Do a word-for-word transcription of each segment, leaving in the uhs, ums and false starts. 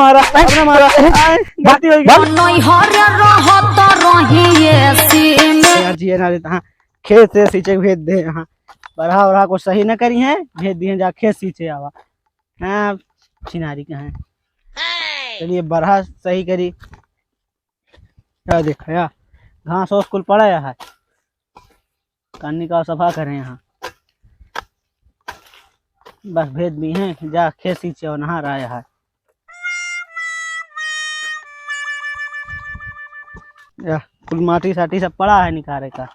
मारा, अपना मारा। आए, गलती हो गई। नैहर रहत रही एसी में। यार जी, ये ना रहता, हाँ, खेत से सींचे भेज दे यहाँ। बरहा उरहा को सही न करी है, भेज दिए जा खेत सींचे आवा। हाँ, छिनारी कहाँ है? चलिए, बरहा सही करी। क्या देखा यार, घास ओस कुल पड़ा है, कानी का सफा करें यहाँ। बस भेज दी हैं, जा खेत सींचे और नहा रहा है। या कुल माटी साटी सब पड़ा है निकारे का,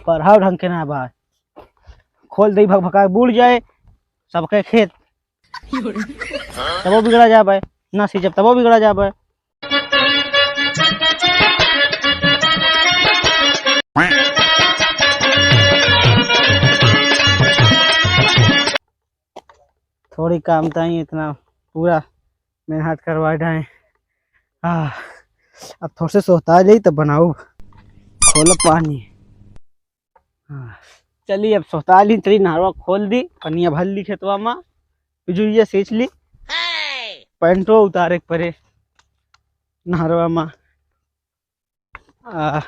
पर हव ढंग के ना बा। खोल दे भक भका बुड़ जाए सबके खेत, तबो बिगड़ा जाबे, ना सींचब तबो बिगड़ा जाबे। थोड़ी काम ताई इतना पूरा मेहनत करवा डाए। आह, अब थोड़े से सोता जाई तब बनाऊ। खोल पानी। हाँ, चली अब सोता ली, चली नहरवा खोल दी, पनिया भर ली खेतवा मा, बिजुरिया सींच ली, पैंटो उतारे के परे नहरवा मा। आ,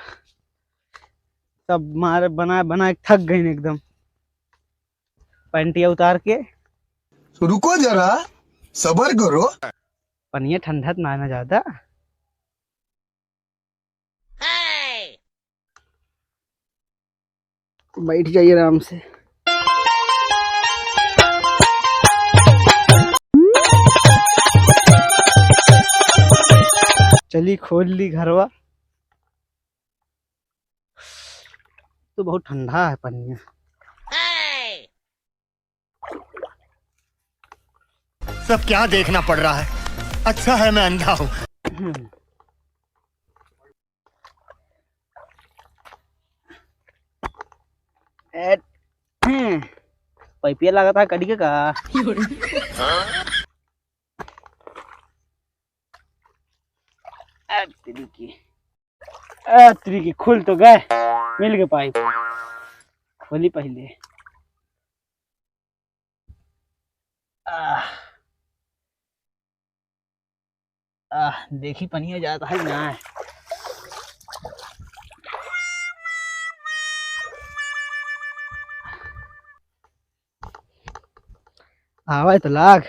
सब मारे बनाए बनाए थक गई एकदम, पैंटिया उतार के। तो रुको जरा, सबर करो। पनिया ठंडा तो ना, ना ज्यादा। बैठ जाइए आराम से। चली खोल ली घरवा। तो बहुत ठंडा है पनिया। सब क्या देखना पड़ रहा है? अच्छा है मैं अंधा हूँ। ए, पाइपिया लागत है कड़ी के का? ए, तेरी की। ए, तेरी की, खुल तो गए, मिल गए पाइप। खोली पहले। आह। आह, देखी पनिया जात है ना। आवे तो लाग।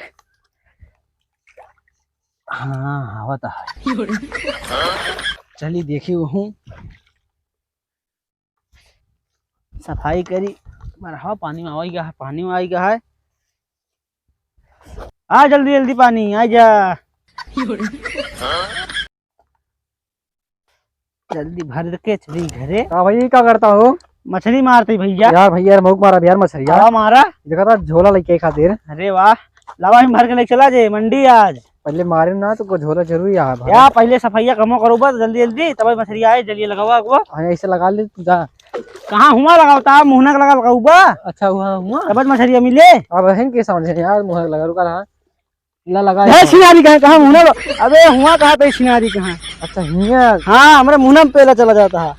हाँ, आवत है। चली देखी वहूँ। सफाई करी। मरहा पानी में आई गया है, पानी में आई गया है। आ जल्दी जल्दी पानी, आ जा। जल्दी भर के चली घरे। का भाई, का करता हो? मछली मारते भैया। यार भैया, यार मौक मारा यार मछली यार। हाँ, मारा। देखा था झोला लेके खातिर। अरे वाह, लावा हम भर के लेके चला जे मंडी आज। पहले मारे ना तो को झोला जरूरी आ भाई। या पहले सफाइया कमो करो बस जल्दी जल्दी, तब मछली आए, जल्दी लगावा अगवा। हाँ, ऐसे लगा ले तू जा। कहाँ हुआ लगावता? मुहना के लगा लगाऊ बा। अच्छा, हुआ हुआ। तब मछलिया मिले। अब हम के समझे यार, मुहना लगा रुका रहा। ला लगा हे दे। सिनारी कहाँ, कहाँ मुहना लो? अबे हुआ कहाँ पे सिनारी कहाँ? अच्छा, हियाँ। हाँ, हमरे मुहना में पेला चला जाता है।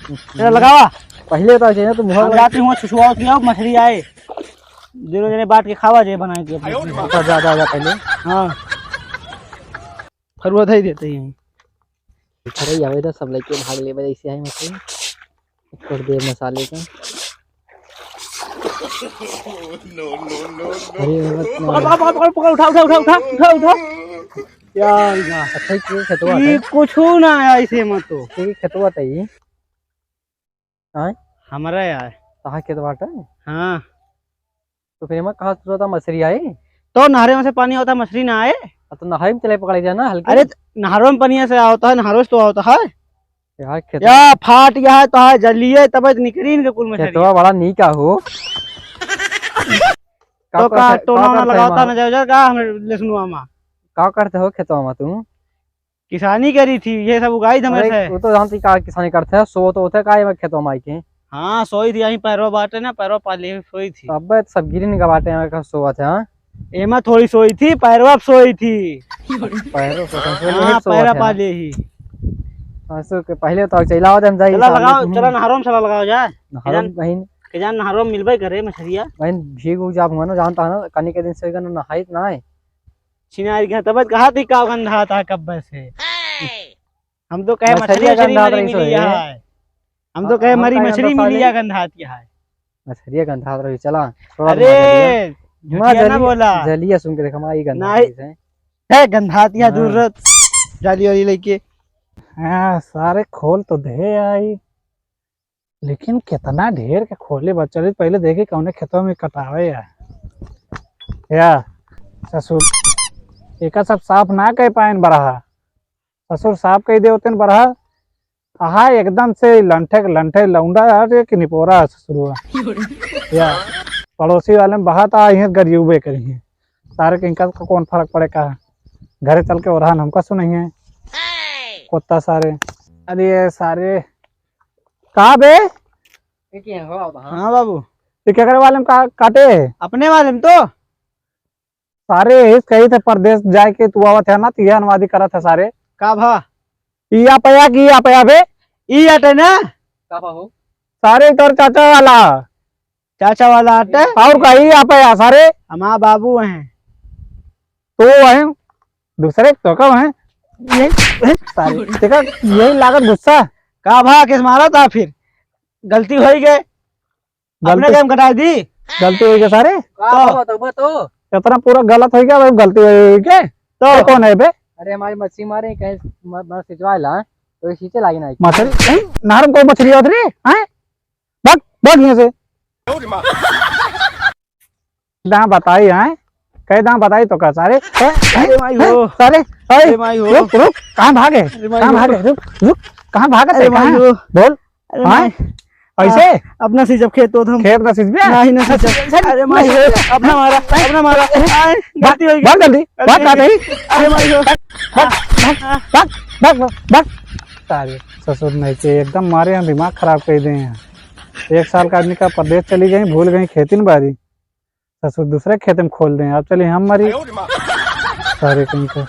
तेरा लगावा। पहले तो चाहिए तो मुहना हम लगा। जाते हुआ छुछुआ उठिया, मछली आए। दोनों जने बांट के खावा जे बना के अपने। अच्छा, जा, जा, जा पहले। हाँ। फरुआ धई देते ही। अरे, आवे तो सब लइके भाग लेबे, ऐसे है मछली। कर दे मसाले का। अरे, मत मार। पकड़, पकड़, पकड़, पकड़, उठा, उठा, उठा। क्या हो गया? अच्छा, ये खेतवा ई है। कुछ ना आया इसे मत तो। ये खेतवा है ये। आय? हमरा यार। तहार खेत बाटे? हाँ। तो फिर एमा कहाँ से होता मछली आई? तो नहरे में से पानी होता, मछली ना आए? अब तो नहरे में चले पकड़े जाए ना, हल्के। अरे, त-, नहरों में पनिया से होता है, नहरों से तो होता है। यार, खेत या फाट, या तो है, जलिए, तब तो निकरी इनके कुल मछली। खेतवा बड़ा नीक हो। तो का का करते, टोना का ना करते लगावता हमार? ना जाओ, जा का हमरे लेसनुआ मा। का करते हो खेतवा मा तू? किसानी करी थी, ये सब उगाई थी हमरे अरे, से। वो तो जानती का किसानी करते हैं, सो तो होते का है खेतवा माई के। हाँ, सोई थी, यहीं पैरवा बाटे ना, पैरवा पाली हुई सोई थी। अबे, तो सब गिरी निका बाटे, यहाँ का सोवत है, हाँ? एमा थोड़ी सोई थी, पैरवा पे सोई थी। पैरवा पे सोई थी, हाँ, सोवत पैरवा है। पाली ही। हाँ, सो के पहले तो चला दे, हम जाई चला सामने लगाओ, कहीं। चला नहरों में चला लगाओ जाए। नहरों में कहीं। के जान नहरों में मिलबे करे मछरिया। बहन, भीग उग जाब हुआ ना, जानता है ना, कनी के दिन से ना नहाई ना है। छिनारी के तबत कहा थी का गंधात है कब्बे से। हम तो कहे मछरिया मछली गंधात मछली रही सो मिली है। है। हम तो हाँ, कहे हम मरी का मछली गंधात मिली साले? है गंधात है। मछरिया गंधात रही, चला, छोड़ा दे अरे, मछलिया। झुठिया ना जलिया, बोला। जलिया सुन के देखा, माँ, ई गंधात नहीं। रही से। है गंधात या हाँ। दूर रत, जाली वाली लेके। हाँ, सारे खोल तो दे आई, लेकिन कितना ढेर के खोले बा। चलित पहले देखे कौने खेतवा में कटावे या। या, ससुर, एका सब साफ ना कह पाएन बरहा। ससुर साफ कह दे होतेन बरहा। आहा, एकदम से लंठे के लंठे लौंडा, अरे कि निपोरा है ससुरवा। या, पड़ोसी वाले में बहा ता, इहें गरियउबे करिहें। सारे के इनका का कौन फर्क पड़े का? घरे चल के ओरहन हमका सुनइहें। कुत्ता सारे। अरे ये सारे। का बे? ये के हो अब? हाँ। हाँ बाबू। ये केकरे वाले में का-, काटे? अपने वाले में तो। सारे यही कही थे परदेस जाए के, तू आवत है ना, तो ये अनुवादी करत है सारे। का भा? ई आपया की आपया बे? ई आटे ना? का भा हो? सारे तोर चाचा वाला। चाचा वाला आटे? और का ई आपया सारे? हमार बाबू हैं। तो हैं, दूसरे तो का हैं? यही, यही सारे। देखा, यही लागत गुस्सा। का भा, किस मारा था फिर? गलती होई गए। अपने गलती, काम कटाई दी। गलती होई गई सारे? का तो। बाबा, तो, तो। इतना पूरा गलत होई गया, भाई, गलती होई गई के? तो। तो कौन है बे? अरे, हमारी मच्छी मारे, कहीं म-, म-, सिंचवा ला, तो ये सींचे लागी ना। मछली, नहीं, नहर में कोई मछली होत रही, हैं? भाग, भाग यहाँ से। दाँ बताई, हैं? कई दाँ बताई तो का सारे? हैं? अरे माई हैं? हो। सारे, अरे अरे, माई हो। रुक, रुक, कहाँ भागे? अरे माई कहाँ हो। भागे? रुक, रुक, कहाँ भागत अरे है? माई कहाँ? हो। बोल। अरे हाँ? माई। ऐसे? आ, अपना सींचब खेत तो हम। खेत ना सींचबे? नहीं, ना सींचब। अरे माई हो, अपना मारा, अपना मारा। आए, गलती हो गई। भाग जल्दी, गलती भाग, हो गई। भाग। अरे माई हो। भाग, भाग, भाग, भाग, भाग। सारे ससुर नहीं के एकदम मारे हैं, दिमाग खराब कर दे हैं। एक साल का आदमी का परदेस चली गई, भूल गई खेती न बारी। ससुर दूसरे खेत में खोल दें, अब चली हम मरी। सारे कहीं को।